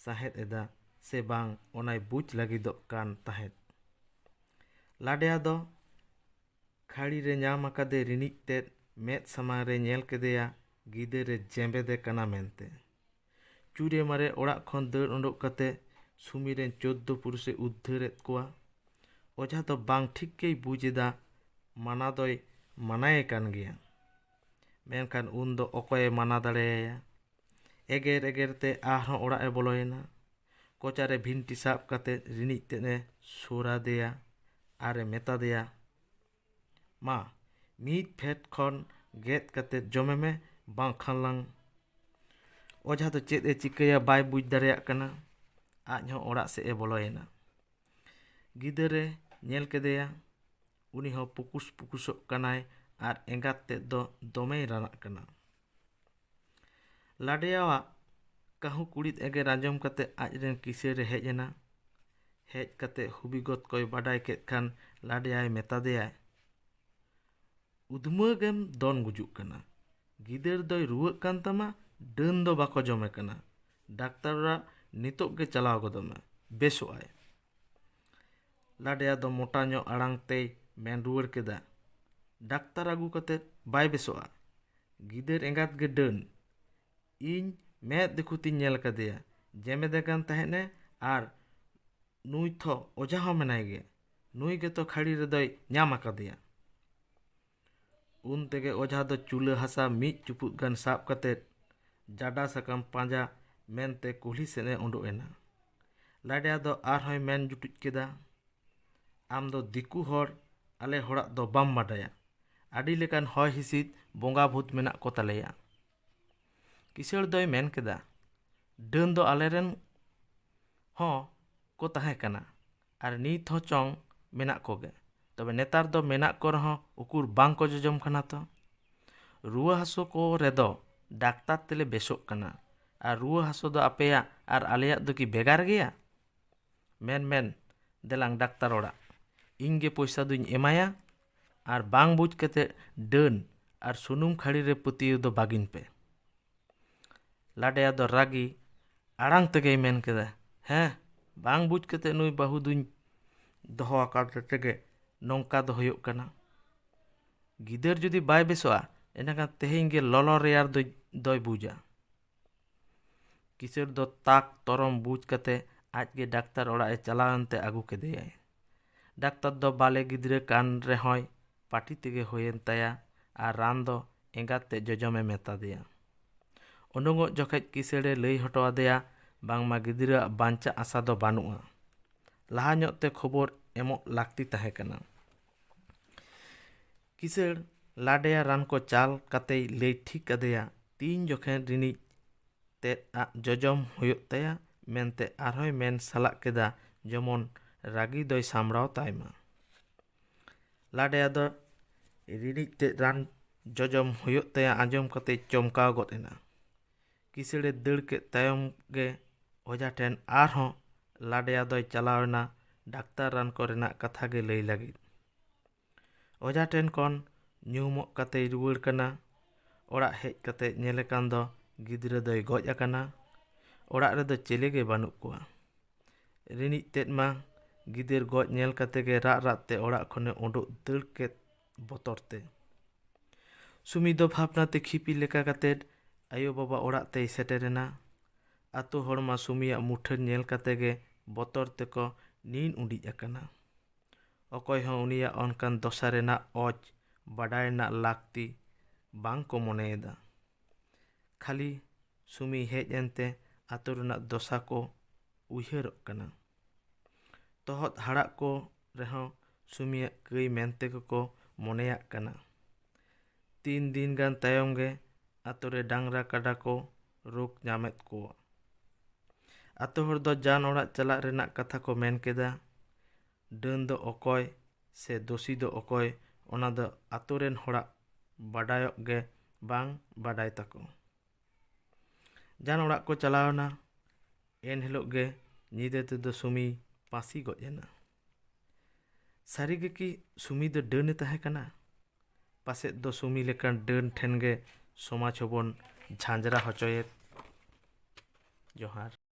ᱥᱟᱦᱮᱫ ᱮᱫᱟ ᱥᱮ ᱵᱟᱝ ᱚᱱᱟᱭ ᱵᱩᱡᱽ ᱞᱟᱹᱜᱤᱫᱚᱜ ᱠᱟᱱ ᱛᱟᱦᱮᱸᱫ᱾ ᱞᱟᱰᱮᱭᱟ ᱫᱚ ᱠᱷᱟᱹᱲᱤ ᱨᱮ ᱧᱟᱢ ᱟᱠᱟᱫᱮ ᱨᱤᱱᱤᱡ ᱛᱮᱫ ᱢᱮᱫ ᱥᱟᱢᱟᱝ ᱨᱮ ᱧᱮᱞ ᱠᱮᱫᱮᱭᱟ ᱜᱤᱫᱟᱹᱨᱮ ᱡᱮᱸᱵᱮᱫᱮ ᱠᱟᱱᱟ ᱢᱮᱱᱛᱮ᱾ ᱪᱩᱨᱮ ᱢᱟᱨᱮ ᱚᱲᱟᱜ ᱠᱷᱚᱱ ᱫᱟᱹᱲ ᱩᱰᱩᱠ ᱠᱟᱛᱮ ᱥᱩᱢᱤ ᱨᱮᱱ ᱪᱳᱫᱽᱫᱳ ᱯᱩᱨᱩᱥᱮ ᱩᱫᱽᱫᱷᱟᱹᱨᱮᱫ ᱠᱚᱣᱟ᱾ ᱚᱡᱷᱟ ᱫᱚ ᱵᱟᱝ ᱴᱷᱤᱠ ᱜᱮᱭ ᱵᱩᱡᱽ ᱮᱫᱟ, ᱢᱟᱱᱟ ᱫᱚᱭ ᱢᱟᱱᱟᱭᱮ ᱠᱟᱱ ᱜᱮᱭᱟ, ᱢᱮᱱᱠᱷᱟᱱ ᱩᱱ ᱫᱚ ᱚᱠᱚᱭᱮ ᱢᱟᱱᱟ ᱫᱟᱲᱮᱭᱟᱭᱟ? ᱮᱜᱮᱨ ᱮᱜᱮᱨ ᱛᱮ ᱟᱨᱦᱚᱸ ᱚᱲᱟᱜ ᱮ ᱵᱚᱞᱚᱭᱮᱱᱟ᱾ ᱠᱚᱪᱟᱨᱮ ᱵᱷᱤᱱᱴᱤ ᱥᱟᱵ ᱠᱟᱛᱮ ᱨᱤᱱᱤᱡ ᱛᱮᱫ ᱮ ᱥᱩᱨ ᱟᱫᱮᱭᱟ ᱟᱨ ᱮ ᱢᱮᱛᱟ ᱫᱮᱭᱟ, "ᱢᱟ, ᱢᱤᱫ ᱯᱷᱮᱰ ᱠᱷᱚᱱ ᱜᱮᱫ ᱠᱟᱛᱮ ᱡᱚᱢᱮ ᱢᱮ, ᱵᱟᱝᱠᱷᱟᱱ ᱞᱟᱝ᱾" ᱚᱡᱷᱟ ᱫᱚ ᱪᱮᱫ ᱮ ᱪᱤᱠᱟᱹᱭᱟ ᱵᱟᱭ ᱵᱩᱡᱽ ᱫᱟᱲᱮᱭᱟᱜ ᱠᱟᱱᱟ᱾ ᱟᱡ ᱦᱚᱸ ᱚᱲᱟᱜ ᱥᱮᱫ ᱮ ᱵᱚᱞᱚᱭᱮᱱᱟ᱾ ᱜᱤᱫᱟᱹᱨᱮ ᱧᱮᱞ ᱠᱮᱫᱮᱭᱟ, ᱩᱱᱤ ᱦᱚᱸ ᱯᱩᱠᱩᱥ ᱯᱩᱠᱩᱥᱚᱜ ᱠᱟᱱᱟᱭ ᱟᱨ ᱮᱸᱜᱟᱛ ᱛᱮᱫ ᱫᱚ ᱫᱚᱢᱮᱭ ᱨᱟᱱᱟᱜ ᱠᱟᱱᱟ᱾ ᱞᱟᱰᱮᱭᱟᱣᱟᱜ ᱠᱟᱹᱦᱩ ᱠᱩᱲᱤᱫ ᱮᱜᱮᱨ ᱟᱸᱡᱚᱢ ᱠᱟᱛᱮ ᱟᱡᱨᱮᱱ ᱠᱤᱥᱟᱹᱲᱮ ᱦᱮᱡ ᱮᱱᱟ᱾ ᱦᱮᱡ ᱠᱟᱛᱮ ᱦᱩᱵᱤᱜᱚᱛ ᱠᱚᱭ ᱵᱟᱰᱟᱭ ᱠᱮᱫ ᱠᱷᱟᱱ ᱞᱟᱰᱮᱭᱟᱭ ᱢᱮᱛᱟᱫᱮᱭᱟᱭ, "ᱩᱫᱽᱢᱟᱹ ᱜᱮᱢ ᱫᱚᱱ ᱜᱩᱡᱩᱜ ᱠᱟᱱᱟ᱾ ᱜᱤᱫᱟᱹᱨ ᱫᱚᱭ ᱨᱩᱣᱟᱹᱜ ᱠᱟᱱ ᱛᱟᱢᱟ, ᱰᱟᱹᱱ ᱫᱚ ᱵᱟᱠᱚ ᱡᱚᱢᱮ ᱠᱟᱱᱟ᱾ ᱰᱟᱠᱛᱟᱨ ᱚᱲᱟᱜ ᱱᱤᱛᱚᱜ ᱜᱮ ᱪᱟᱞᱟᱣ ᱜᱚᱫᱚᱜ ᱢᱮ, ᱵᱮᱥᱚᱜ ᱟᱭ᱾" ᱞᱟᱰᱮᱭᱟ ᱫᱚ ᱢᱚᱴᱟ ᱧᱚᱜ ᱟᱲᱟᱝ ᱛᱮᱭ ᱢᱮᱱ ᱨᱩᱣᱟᱹᱲ ᱠᱮᱫᱟ, "ᱰᱟᱠᱛᱟᱨ ᱟᱹᱜᱩ ᱠᱟᱛᱮ ᱵᱟᱭ ᱵᱮᱥᱚᱜᱼᱟ᱾ ᱜᱤᱫᱟᱹᱨ ᱮᱸᱜᱟᱛ ᱜᱮ ᱰᱟᱹᱱ᱾ ᱤᱧ ᱢᱮᱫ ᱫᱤᱠᱷᱩᱛᱤᱧ ᱧᱮᱞ ᱠᱟᱫᱮᱭᱟ, ᱡᱮᱢᱮᱫᱮ ᱠᱟᱱ ᱛᱟᱦᱮᱸᱫ ᱮ, ᱟᱨ ᱱᱩᱭ ᱛᱷᱚ ᱚᱡᱷᱟ ᱦᱚᱸ ᱢᱮᱱᱟᱭ ᱜᱮ᱾ ᱱᱩᱭ ᱜᱮᱛᱚ ᱠᱷᱟᱹᱲᱤ ᱨᱮᱫᱚᱭ ᱧᱟᱢ ᱟᱠᱟᱫᱮᱭᱟ᱾" ᱩᱱ ᱛᱮᱜᱮ ᱚᱡᱷᱟ ᱫᱚ ᱪᱩᱞᱟᱹ ᱦᱟᱥᱟ ᱢᱤᱫ ᱪᱩᱯᱩᱫ ᱜᱟᱱ ᱥᱟᱵ ᱠᱟᱛᱮ ᱡᱟᱰᱟ ᱥᱟᱠᱟᱢ ᱯᱟᱸᱡᱟ ᱢᱮᱱᱛᱮ ᱠᱩᱞᱦᱤ ᱥᱮᱫ ᱮ ᱩᱰᱩᱠ ᱮᱱᱟ᱾ ᱞᱟᱰᱮᱭᱟ ᱫᱚ ᱟᱨᱦᱚᱸᱭ ᱢᱮᱱ ᱡᱩᱴᱩᱡ ᱠᱮᱫᱟ, "ᱟᱢ ᱫᱚ ᱫᱤᱠᱩ ᱦᱚᱲ, ᱟᱞᱮ ᱦᱚᱲᱟᱜ ᱫᱚ ᱵᱟᱢ ᱵᱟᱰᱟᱭᱟ᱾ ᱟᱹᱰᱤ ᱞᱮᱠᱟᱱ ᱦᱚᱭ ᱦᱤᱸᱥᱤᱫ ᱵᱚᱸᱜᱟ ᱵᱷᱩᱛ ᱢᱮᱱᱟᱜ ᱠᱚ ᱛᱟᱞᱮᱭᱟ᱾" ᱠᱤᱥᱟᱹᱲ ᱫᱚᱭ ᱢᱮᱱ ᱠᱮᱫᱟ, "ᱰᱟᱹᱱ ᱫᱚ ᱟᱞᱮᱨᱮᱱ ᱦᱚᱸ ᱠᱚ ᱛᱟᱦᱮᱸ ᱠᱟᱱᱟ, ᱟᱨ ᱱᱤᱛ ᱦᱚᱸ ᱪᱚᱝ ᱢᱮᱱᱟᱜ ᱠᱚᱜᱮ᱾ ᱛᱚᱵᱮ ᱱᱮᱛᱟᱨ ᱫᱚ ᱢᱮᱱᱟᱜ ᱠᱚ ᱨᱮᱦᱚᱸ ᱩᱠᱩᱨ ᱵᱟᱝ ᱠᱚ ᱡᱚᱡᱚᱢ ᱠᱟᱱᱟ ᱛᱚ᱾ ᱨᱩᱣᱟᱹ ᱦᱟᱹᱥᱩ ᱠᱚ ᱨᱮᱫᱚ ᱰᱟᱠᱛᱟᱨ ᱛᱮᱞᱮ ᱵᱮᱥᱚᱜ ᱠᱟᱱᱟ, ᱟᱨ ᱨᱩᱣᱟᱹ ᱦᱟᱹᱥᱩ ᱫᱚ ᱟᱯᱮᱭᱟᱜ ᱟᱨ ᱟᱞᱮᱭᱟᱜ ᱫᱚ ᱠᱤ ᱵᱷᱮᱜᱟᱨ ᱜᱮᱭᱟ? ᱢᱮᱱ ᱢᱮᱱ, ᱫᱮᱞᱟᱝ ᱰᱟᱠᱛᱟᱨ ᱚᱲᱟᱜ, ᱤᱧ ᱜᱮ ᱯᱚᱭᱥᱟ ᱫᱩᱧ ᱮᱢᱟᱭᱟ, ᱟᱨ ᱵᱟᱝ ᱵᱩᱡᱽ ᱠᱟᱛᱮ ᱰᱟᱹᱱ ᱟᱨ ᱥᱩᱱᱩᱢ ᱠᱷᱟᱹᱲᱤ ᱨᱮ ᱯᱟᱹᱛᱭᱟᱹᱣ ᱫᱚ ᱵᱟᱹᱜᱤᱱ ᱯᱮ᱾" ᱞᱟᱰᱮᱭᱟ ᱫᱚ ᱨᱟᱹᱜᱤ ᱟᱲᱟᱝ ᱛᱮᱜᱮᱭ ᱢᱮᱱ ᱠᱮᱫᱟ, "ᱦᱮᱸ, ᱵᱟᱝ ᱵᱩᱡᱽ ᱠᱟᱛᱮ ᱱᱩᱭ ᱵᱟᱹᱦᱩ ᱫᱩᱧ ᱫᱚᱦᱚ ᱟᱠᱟᱫᱮ ᱛᱮᱜᱮ ᱱᱚᱝᱠᱟ ᱫᱚ ᱦᱩᱭᱩᱜ ᱠᱟᱱᱟ᱾ ᱜᱤᱫᱟᱹᱨ ᱡᱩᱫᱤ ᱵᱟᱭ ᱵᱮᱥᱚᱜᱼᱟ, ᱮᱸᱰᱮᱠᱷᱟᱱ ᱛᱮᱦᱮᱧ ᱜᱮ ᱞᱚᱞᱚ ᱨᱮᱭᱟᱲ ᱫᱚᱭ, ᱫᱚᱭ ᱵᱩᱡᱟ᱾" ᱠᱤᱥᱟᱹᱲ ᱫᱚ ᱛᱟᱠ ᱛᱚᱨᱚᱢ ᱵᱩᱡᱽ ᱠᱟᱛᱮ ᱟᱡ ᱜᱮ ᱰᱟᱠᱛᱟᱨ ᱚᱲᱟᱜ ᱮ ᱪᱟᱞᱟᱣ ᱮᱱᱛᱮ ᱟᱹᱜᱩ ᱠᱮᱫᱮᱭᱟᱭ᱾ ᱰᱟᱠᱛᱟᱨ ᱫᱚ ᱵᱟᱞᱮ ᱜᱤᱫᱽᱨᱟᱹ ᱠᱟᱱ ᱨᱮᱦᱚᱸᱭ ᱯᱟᱹᱴᱤ ᱛᱮᱜᱮ ᱦᱩᱭᱮᱱ ᱛᱟᱭᱟ, ᱟᱨ ᱨᱟᱱ ᱫᱚ ᱮᱸᱜᱟᱛ ᱛᱮ ᱡᱚᱡᱚᱢᱮ ᱢᱮᱛᱟ ᱫᱮᱭᱟ᱾ ᱩᱰᱩᱝᱚᱜ ᱡᱚᱠᱷᱮᱡ ᱠᱤᱥᱟᱹᱲᱮ ᱞᱟᱹᱭ ᱦᱚᱴᱚ ᱟᱫᱮᱭᱟ ᱵᱟᱝᱢᱟ ᱜᱤᱫᱽᱨᱟᱹᱣᱟᱜ ᱵᱟᱧᱪᱟᱜ ᱟᱥᱟ ᱫᱚ ᱵᱟᱹᱱᱩᱜᱼᱟ᱾ ᱞᱟᱦᱟ ᱧᱚᱜ ᱛᱮ ᱠᱷᱚᱵᱚᱨ ᱮᱢᱚᱜ ᱞᱟᱹᱠᱛᱤ ᱛᱟᱦᱮᱸ ᱠᱟᱱᱟ᱾ ᱠᱤᱥᱟᱹᱲ ᱞᱟᱰᱮᱭᱟ ᱨᱟᱱ ᱠᱚ ᱪᱟᱞ ᱠᱟᱛᱮᱭ ᱞᱟᱹᱭ ᱴᱷᱤᱠ ᱟᱫᱮᱭᱟ ᱛᱤᱱ ᱡᱚᱠᱷᱮᱱ ᱨᱤᱱᱤᱡ ᱛᱮᱫ ᱟᱜ ᱡᱚᱡᱚᱢ ᱦᱩᱭᱩᱜ ᱛᱟᱭᱟ ᱢᱮᱱᱛᱮ ᱟᱨᱦᱚᱸᱭ ᱢᱮᱱ ᱥᱟᱞᱟᱜ ᱠᱮᱫᱟ, ᱡᱮᱢᱚᱱ ᱨᱟᱹᱜᱤ ᱫᱚᱭ ᱥᱟᱢᱵᱲᱟᱣ ᱛᱟᱭ ᱢᱟ᱾ ᱞᱟᱰᱮᱭᱟ ᱫᱚ ᱨᱤᱱᱤᱡ ᱛᱮᱫ ᱨᱟᱱ ᱡᱚᱡᱚᱢ ᱦᱩᱭᱩᱜ ᱛᱟᱭᱟ ᱟᱸᱡᱚᱢ ᱠᱟᱛᱮ ᱪᱚᱢᱠᱟᱣ ᱜᱚᱫ ᱮᱱᱟ᱾ ᱠᱤᱥᱟᱹᱲᱮ ᱫᱟᱹᱲ ᱠᱮᱫ ᱛᱟᱭᱚᱢ ᱜᱮ ᱚᱡᱷᱟ ᱴᱷᱮᱱ ᱟᱨᱦᱚᱸ ᱞᱟᱰᱭᱟ ᱫᱚᱭ ᱪᱟᱞᱟᱣ ᱮᱱᱟ ᱰᱟᱠᱛᱟᱨ ᱨᱟᱱ ᱠᱚ ᱨᱮᱱᱟᱜ ᱠᱟᱛᱷᱟ ᱜᱮ ᱞᱟᱹᱭ ᱞᱟᱹᱜᱤᱫ᱾ ᱚᱡᱷᱟ ᱴᱷᱮᱱ ᱠᱷᱚᱱ ᱧᱩᱦᱩᱢᱚᱜ ᱠᱟᱛᱮᱭ ᱨᱩᱣᱟᱹᱲ ᱠᱟᱱᱟ᱾ ᱚᱲᱟᱜ ᱦᱮᱡ ᱠᱟᱛᱮ ᱧᱮᱞᱮ ᱠᱟᱱ ᱫᱚ ᱜᱤᱫᱽᱨᱟᱹ ᱫᱚᱭ ᱜᱚᱡ ᱟᱠᱟᱱᱟ᱾ ᱚᱲᱟᱜ ᱨᱮᱫᱚ ᱪᱮᱞᱮ ᱜᱮ ᱵᱟᱹᱱᱩᱜ ᱠᱚᱣᱟ᱾ ᱨᱤᱱᱤᱡ ᱛᱮᱫ ᱢᱟ ᱜᱤᱫᱟᱹᱨ ᱜᱚᱡ ᱧᱮᱞ ᱠᱟᱛᱮ ᱜᱮ ᱨᱟᱜ ᱨᱟᱜ ᱛᱮ ᱚᱲᱟᱜ ᱠᱷᱚᱱᱮ ᱩᱰᱩᱠ ᱫᱟᱹᱲ ᱠᱮᱫ ᱵᱚᱛᱚᱨ ᱛᱮ᱾ ᱥᱩᱢᱤ ᱫᱚ ᱵᱷᱟᱵᱽᱱᱟ ᱛᱮ ᱠᱷᱤᱯᱤ ᱞᱮᱠᱟ ᱠᱟᱛᱮ ᱟᱭᱳ ᱵᱟᱵᱟ ᱚᱲᱟᱜ ᱛᱮᱭ ᱥᱮᱴᱮᱨᱮᱱᱟ᱾ ᱟᱛᱳ ᱦᱚᱲ ᱢᱟ ᱥᱩᱢᱤᱭᱟᱜ ᱢᱩᱴᱷᱟᱹᱱ ᱧᱮᱞ ᱠᱟᱛᱮ ᱜᱮ ᱵᱚᱛᱚᱨ ᱛᱮᱠᱚ ᱱᱤᱱ ᱩᱰᱤᱡ ᱟᱠᱟᱱᱟ᱾ ᱚᱠᱚᱭ ᱦᱚᱸ ᱩᱱᱤᱭᱟᱜ ᱚᱱᱠᱟᱱ ᱫᱚᱥᱟ ᱨᱮᱱᱟᱜ ᱚᱡᱽ ᱵᱟᱰᱟᱭ ᱨᱮᱱᱟᱜ ᱞᱟᱹᱠᱛᱤ ᱵᱟᱝ ᱠᱚ ᱢᱚᱱᱮᱭᱮᱫᱟ᱾ ᱠᱷᱟᱹᱞᱤ ᱥᱩᱢᱤ ᱦᱮᱡ ᱮᱱᱛᱮ ᱟᱛᱳ ᱨᱮᱱᱟᱜ ᱫᱚᱥᱟ ᱠᱚ ᱩᱭᱦᱟᱹᱨᱚᱜ ᱠᱟᱱᱟ᱾ ᱛᱚᱦᱚᱫ ᱦᱟᱲᱟᱜ ᱠᱚ ᱨᱮᱦᱚᱸ ᱥᱩᱢᱤᱭᱟᱜ ᱠᱟᱹᱭ ᱢᱮᱱᱛᱮ ᱜᱮᱠᱚ ᱢᱚᱱᱮᱭᱟᱜ ᱠᱟᱱᱟ᱾ ᱛᱤᱱ ᱫᱤᱱ ᱜᱟᱱ ᱛᱟᱭᱚᱢ ᱜᱮ ᱟᱛᱳ ᱨᱮ ᱰᱟᱝᱨᱟ ᱠᱟᱰᱟ ᱠᱚ ᱨᱳᱜᱽ ᱧᱟᱢᱮᱫ ᱠᱚᱣᱟ᱾ ᱟᱛᱳ ᱦᱚᱲ ᱫᱚ ᱡᱟᱱ ᱚᱲᱟᱜ ᱪᱟᱞᱟᱜ ᱨᱮᱱᱟᱜ ᱠᱟᱛᱷᱟ ᱠᱚ ᱢᱮᱱ ᱠᱮᱫᱟ᱾ ᱰᱟᱹᱱ ᱫᱚ ᱚᱠᱚᱭ ᱥᱮ ᱫᱳᱥᱤ ᱫᱚ ᱚᱠᱚᱭ, ᱚᱱᱟ ᱫᱚ ᱟᱛᱳ ᱨᱮᱱ ᱦᱚᱲᱟᱜ ᱵᱟᱰᱟᱭᱚᱜ ᱜᱮ ᱵᱟᱝ ᱵᱟᱰᱟᱭ ᱛᱟᱠᱚ᱾ ᱡᱟᱱ ᱚᱲᱟᱜ ᱠᱚ ᱪᱟᱞᱟᱣ ᱮᱱᱟ᱾ ᱮᱱ ᱦᱤᱞᱳᱜ ᱜᱮ ᱧᱤᱫᱟᱹ ᱛᱮᱫᱚ ᱥᱩᱢᱤ ᱯᱟᱹᱥᱤ ᱜᱚᱡ ᱮᱱᱟ᱾ ᱥᱟᱹᱨᱤ ᱜᱮ ᱠᱤ ᱥᱩᱢᱤ ᱫᱚ ᱰᱟᱹᱱᱮ ᱛᱟᱦᱮᱸ ᱠᱟᱱᱟ? ᱯᱟᱥᱮᱫ ᱫᱚ ᱥᱩᱢᱤ ᱞᱮᱠᱟᱱ ᱰᱟᱹᱱ ᱴᱷᱮᱱ ᱜᱮ ᱥᱚᱢᱟᱡᱽ ᱦᱚᱸᱵᱚᱱ ᱡᱷᱟᱸᱡᱽᱨᱟ ᱦᱚᱪᱚᱭᱮᱫ᱾ ᱡᱚᱦᱟᱨ᱾